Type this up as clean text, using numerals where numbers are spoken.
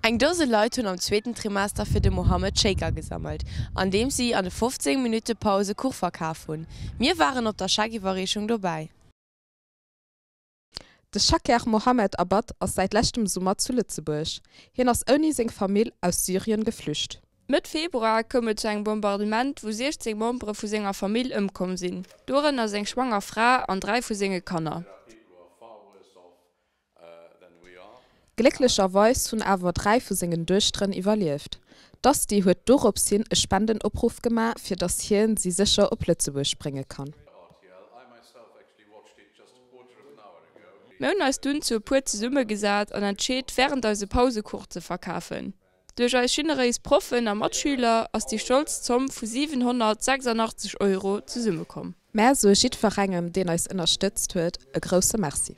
Eng Dose Leit hunn am zweeten Trimester fir de Mohammed Shaker gesammelt, andeems si an de 15 Minutte Pause Kuch verkaf hunn. Mir waren op der Scheckiwwerreechung dobäi. De Shaker Mohammed Abad ass säit leschtem Summer zu Lëtzebuerg. Hien ass ouni seng Famill aus Syrien geflücht. Mëtt Februar koum et zu engem Bombardement, wou 16 Membere vu senger Famill ëmkomm sinn, dorënner seng schwanger Fra an 3 vu senge Kanner. Glécklecherweis hunn awer 3 vu sengen Duechteren iwwerlieft. D'Asti huet dorops hin e Spendenopruff gemaach, fir datt hien si sécher op Lëtzebuerg brénge kann. Mir hunn eis dunn zu e puer zesummegesat an entscheet, wärend eise Pause Kuch ze verkafen. Duerch eis generéis Proffen a Matschüler ass déi stolz Zomm vu 786 Euro zesummekomm. Mär soe jiddwerengem, deen eis ënnerstëtzt huet, e grousse Merci.